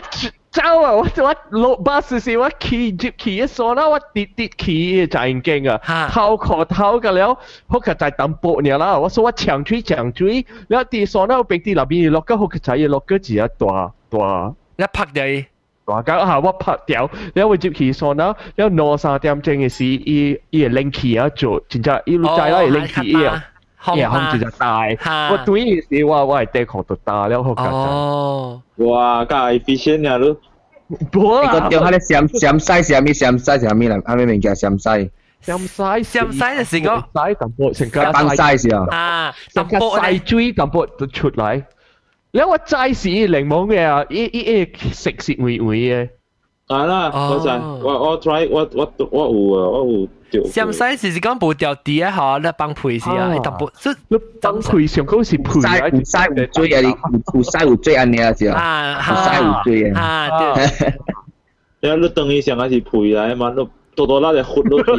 走啊！我我落巴士時，我去入去個桑拿，我直直去個正經啊，頭殼頭個了，好佳哉淡薄爾啦。我說我搶水搶水，了佇桑拿邊佇內邊落個好佳哉，落個一個大大，一拍掉伊，大家嚇我拍掉，了我入去桑拿，了兩三點鐘的時，伊伊個冷氣啊做，真正伊知啦，冷氣伊啊。伊風真正大，我對伊時我我的底褲都焦了，好佳哉。哦，哇，較 efficient 啊你。無你個掉下咧閃閃屎是啥物？閃屎是啥物啦？啥物物件閃屎？閃屎閃屎就是講屎淡薄，成個放屎是啊。啊，成個屎水淡薄就出來。了我知是伊檸檬的啊，伊伊伊食食味味的。啊啦，我知，我我 try，我我我有啊，我有掉。閃屎是是講無掉啲啊，嗬，你放屁是啊，淡薄，你放屁上講是屁啊，有屎有水啊，你有屎有水按呢啊是啊，有屎有水啊，啊對。了你等於上還是屁來嘛，你多多啦就豁落去。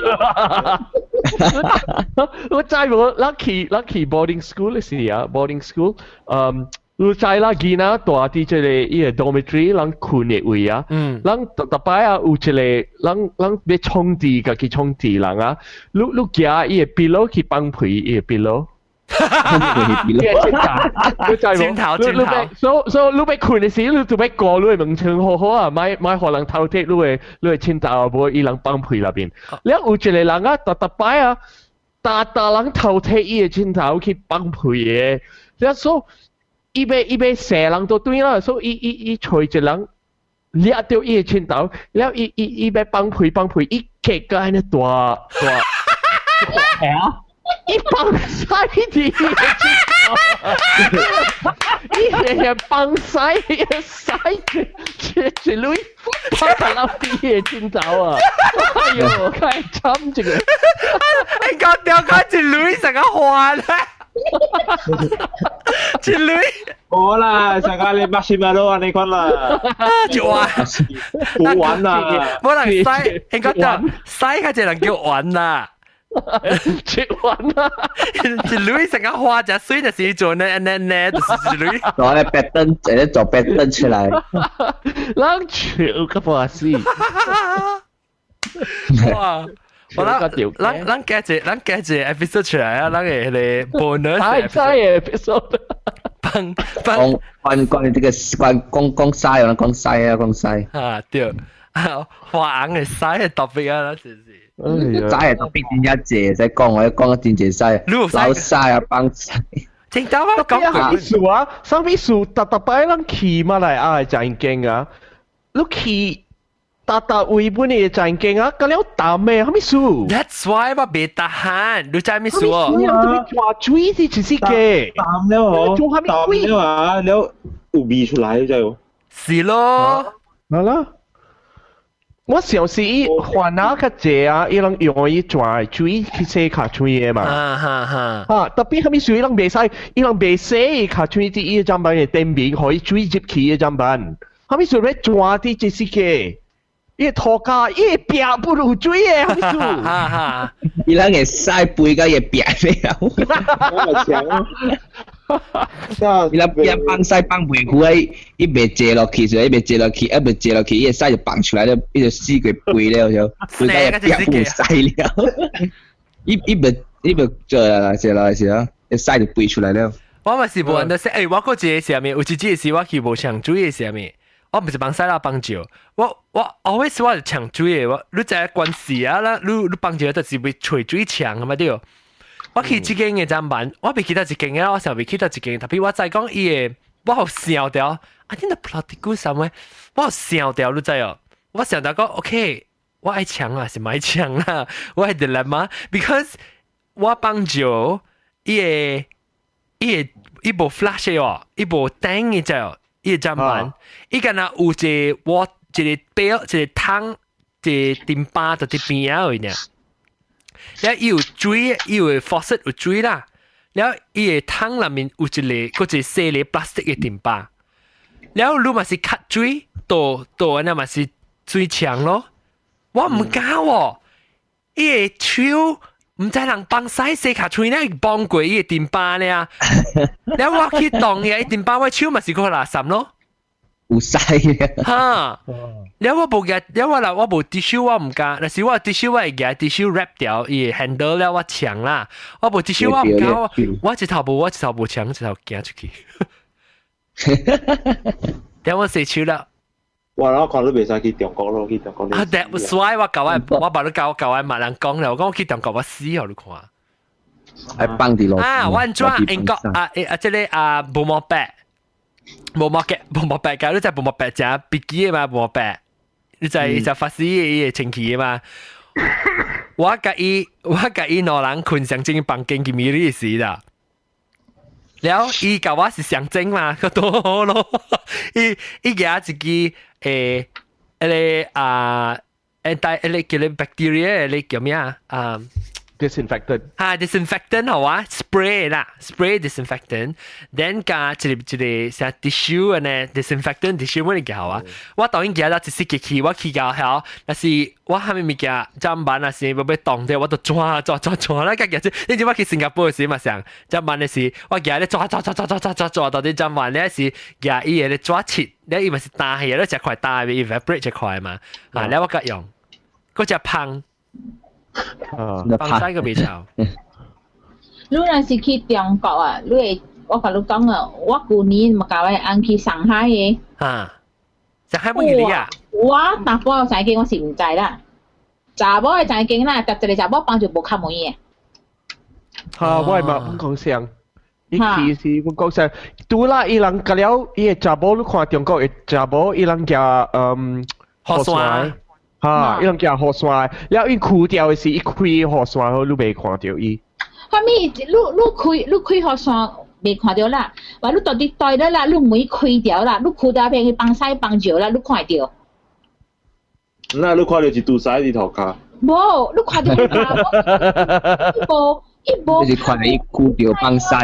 我知無，咱去咱去 boarding school 的時啊，boarding school，嗯。你知啦，囡仔蹛佇這個伊个 dormitory，人睏的位啊，人逐逐擺啊有一個人人欲創治，家己創治人啊，你你舉伊个 pillow 去放屁，伊個 pillow。你知無？枕頭枕頭。所所以你欲睏的時，你就欲顧你的門窗好好啊，莫莫予人偷摕你的你的枕頭，無伊人放屁內面。了有一個人啊，逐逐擺啊，逐逐人偷摕伊的枕頭去放屁的，了所以伊欲伊欲射人都對啦，所以伊伊伊揣一個人，掠著伊的拳頭，了伊伊伊欲放屁放屁，伊結個按呢大大，係啊，伊放屎佇伊的拳頭，伊係放屎，屎一一一蕊放落佇伊的拳頭啊！哎喲，太慘這個！你講掉個一蕊成個花咧，一蕊。冇啦，上個你馬西馬羅你看啦，就話好玩啦，冇人屎，應該掉屎，較濟人叫玩啦。食完啦，一蕊成個花就水就是做呢呢呢，就是一蕊。做咧 pattern，直接做 pattern 出來。人笑個半死。哇！我咱咱咱加一咱加一個 episode 出來啊，咱個彼个 bonus 太真 episode。放放關關於這個關講講屎啊，講屎啊，講屎。啊對，花紅的屎的 topic 啊，真是。屎的 topic 真正濟，使講我講真濟屎，老屎啊，放屎。真正我講啥物事啊？啥物事？逐逐擺咱去馬來亞的餐間啊，你去逐逐位本的餐間啊，甲了淡的，啥物事？That's why 我袂 tahan，你知啥物事哦？你人做咩抓水是一世個？淡了嗬，淡了啊，了有味出來就。是咯，好啦。我想是伊番仔較濟啊，伊攏用伊轉水去洗跤喙的嘛。啊哈哈。啊，特別啥物水伊攏袂使，伊攏袂洗跤喙佇伊個砧板的頂面，予伊水入去的砧板。啥物事欲轉佇這世界？伊個塗跤，伊個壁不如水的，啥物事？哈哈。伊攏會使背甲伊個壁了。我強啊！伊若壁放屎放袂久啊，伊袂坐落去，所以伊袂坐落去，啊袂坐落去，伊個屎就放出來了，伊就死過背了就，背甲伊個壁有屎了。伊伊袂伊袂做啦，坐落去時啊，伊屎就飛出來了。我嘛是無按得說，欸，我閣一個啥物，有一次是我去無搶水的啥物，我毋是放屎啦，放尿。我我 always 我是搶水的，我你知影關係啊啦，你你放尿就是會揣水牆嘛對。我去這間的砧板，我未記得一間嘅，我想未記得一間，特別我知講伊個，我好想著，啊，你那 plastic 啥物，我好想著，你知哦？我想著講，OK，我愛搶啊，是莫搶啦，我係 dilemma，because 我放尿，伊個伊個伊無 flush 哦，伊無頂嘅就，伊個砧板，伊敢若有一個我一個表一個桶一個砧板就佇邊仔位爾。了伊有水，伊有 faucet 有水啦。了伊個桶內面有一個，閣一個細个 plastic 的砧板。了你嘛是吸水，倒倒按呢嘛是水牆咯。我毋敢喎，伊個手毋知人放屎洗跤喙呢，幫過伊個砧板呢。了我去動伊個砧板，我手嘛是閣垃圾咯。有屎嘅。哈！了我無夾，了我若我無 tissue 我毋敢，若是我 tissue 我會夾 tissue wrap 掉伊 handle 了我搶啦。我無 tissue 我毋敢，我我一頭無我一頭無搶，一頭行出去。等我洗手啦。我我看你袂使去中國咯，去中國。啊，that's why 我舊我我把你教舊我嘛人講了，我講我去中國我死予你看。係放佇路。啊，我按怎英國啊啊，這个啊無毛白。無毛嘅無毛白㗎，你知無毛白食飛機的嘛？無毛白，你知食法師的伊個清氣的嘛？我共伊我共伊兩人睏上間房間去米利時啦。了伊共我是相爭嘛，閣多好咯。伊伊舉一支誒，彼个啊，誒帶彼个叫做 bacteria，彼個叫咩啊？啊 disinfectant 哈，disinfectant 好啊，spray 啦，spray disinfectant，then 加一個一個啥 tissue 按呢，disinfectant tissue 乜嘢好啊？我當然記得一時去，我去到遐，若是我啥物物件砧板若是欲動著，我都抓抓抓抓啦，甲舉你知我去新加坡時嘛上砧板的時，我舉咧抓抓抓抓抓抓抓抓到啲砧板咧是舉伊個咧抓切，咧伊嘛是焦去，咧食塊焦的 evaporate 一塊嘛，啊，咧我甲用，閣食芳。放屎個袂臭。你若是去中國啊，你會我共你講啊，我舊年嘛共我翁去上海的。啊，上海乜嘢啊？我淡薄仔間我是毋知啦，查某的餐間啦，逐一個查某放就無敲門的。哈，我會嘛講聲。伊去是阮講說，拄啦伊人甲了，伊個查某你看中國的查某，伊人舉雨傘。哈，伊人舉雨傘，了伊枯掉的時，伊開雨傘好，你袂看著伊。啥物？你開雨傘袂看著啦，話你到底對了啦，你門開掉啦，你開掉邊去放屎放尿啦，你看會著。那你看著一拄屎佇塗跤？無，你看著伊無，伊無。你是看著伊枯掉放屎。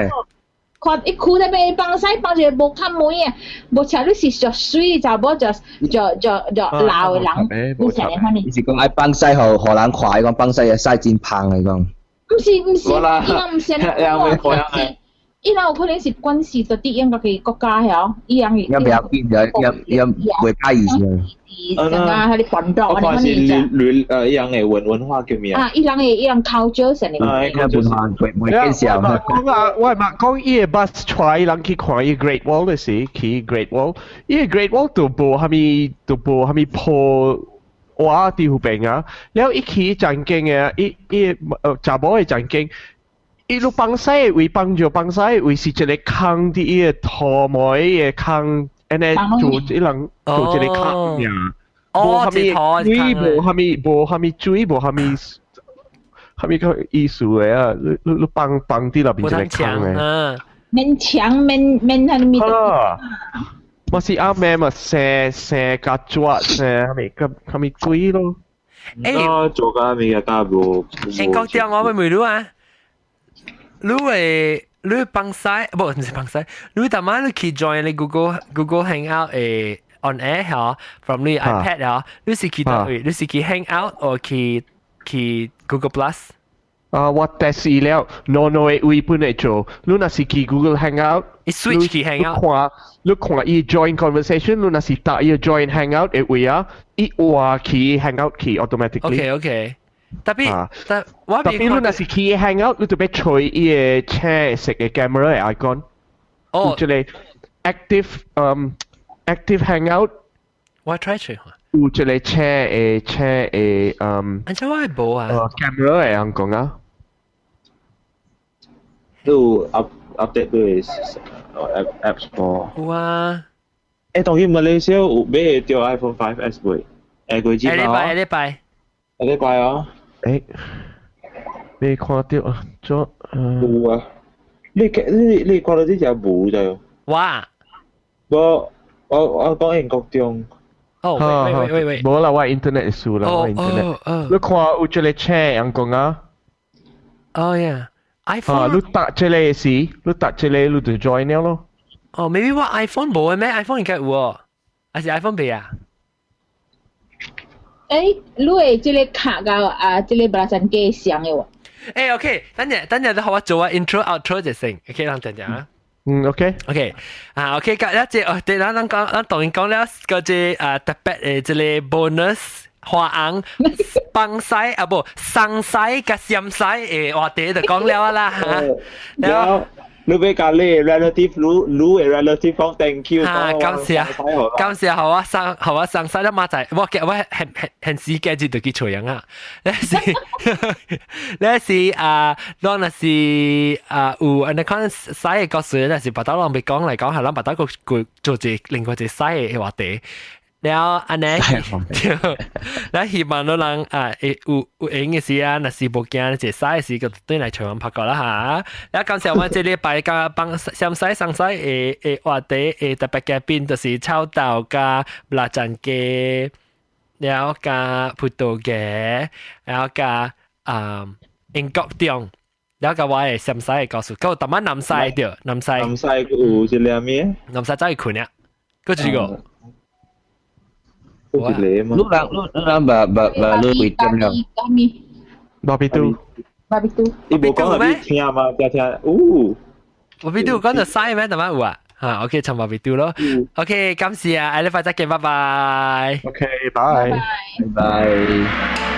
看伊跍咧邊放屎放一個無看門啊，無像你是著水查某就就就就老的人，你成日看伊是講愛放屎予予人看，伊講放屎個屎真芳的講。毋是毋是，伊人毋是按呢，伊人有可能是關係到底應家己國家曉，伊人伊袂要緊，伊伊袂介意是。是啊，彼個傳統。我看是旅伊人的文化叫咩啊？伊人 culture 成個。啊，伊文化袂袂見笑。講啊，我嘛講伊個 bus 帶伊人去看伊 Great Wall 的時，去 Great Wall，伊個 Great Wall 都無啥物，都無啥物鋪畫佇彼邊啊。了伊去曾經的，伊伊查某的曾經。伊路放屎的位放著放屎的位是一個空佇伊個塗毛的空，按呢做伊人做一個空爾。無啥物水，無啥物，無啥物水，無啥物，啥物個意思的啊？你你你放放佇內邊一個空的。免牆免免彼物。我是阿妹嘛，生生甲雀生啥物個啥物鬼咯？欸，做甲物件甲無。英國中我會問你啊。你會你放屎，無毋是放屎，你逐擺你去 join 你 Google Hangout 的 on air 嗬，from 你 iPad 嗬，你是去佗位？你是去 Hangout 或去去 Google Plus？啊，我 test 了，no no 的位本會做，你若是去 Google Hangout，伊 switch 去 Hangout，看你看伊 join conversation，你若是打伊 join Hangout 的位啊，伊換去 Hangout 去 automatically。 OK，特別，但我特別你若是去 Hangout，你就欲揣伊個青色的 camera 的 icon。哦。有一個 active active Hangout。我 try 揣。有一個青的青的按怎我會無啊？camera 的人講啊。都 update 對 app store。有啊。欸，當今馬來西亞有買著 iPhone 5S 未？下個月下禮拜，下禮拜。下禮拜哦。欸，未看著啊？做有啊。你你你看到這隻無就？哇！我我我講英國中。哦，喂喂喂喂，無啦，我 internet 輸啦，我 internet。你看有一個車人講啊？哦呀，iPhone。啊，你搭這個時，你搭這個你就 join 了咯。哦，maybe 我 iPhone 無的咩？iPhone 應該有哦，還是 iPhone 未啊？欸，你的這個卡佮啊，這個白蘭雞相的喎。欸，OK，等陣等陣，你予我做啊 intro outro 就成，OK，咱等陣啊。嗯，OK。 OK，啊，OK，佮一隻哦，對，咱咱講，咱當然講了嗰隻啊特別的這個 bonus 花紅放屎啊無送屎佮閃屎的話題就講了啦嚇。了，你欲共你 relative，你你的 relative 講 thank you。啊，感謝，感謝，予我送，予我送屎了馬仔，我我現現現時今日就去揣人啊。你是你是啊，咱若是啊有按呢款屎的故事，若是別兜人欲講來講，係咱別兜閣閣做一個另外一個屎的話題。了按呢，咱希望咱人啊會有有閒的時啊，若是無驚一個屎的時，就轉來揣阮拍過啦嚇。了感謝我這禮拜佮放閃屎送屎的的話題的特別嘉賓，就是臭豆佮臘腸雞，了佮葡萄牙，了佮啊英國中，了佮我的閃屎的故事，佮有淡仔南西對，南西。南西有一個咩？南西走去睏啊，閣一個。一個嘛。你人你人把把把你幾點了？巴比杜。巴比杜。伊無講予你聽嗎？聽聽，哦。巴比杜講著屎咩？淡仔有啊？嚇，OK，唱巴比杜咯。OK，感謝啊，下禮拜再見，拜拜。 OK，拜。拜拜。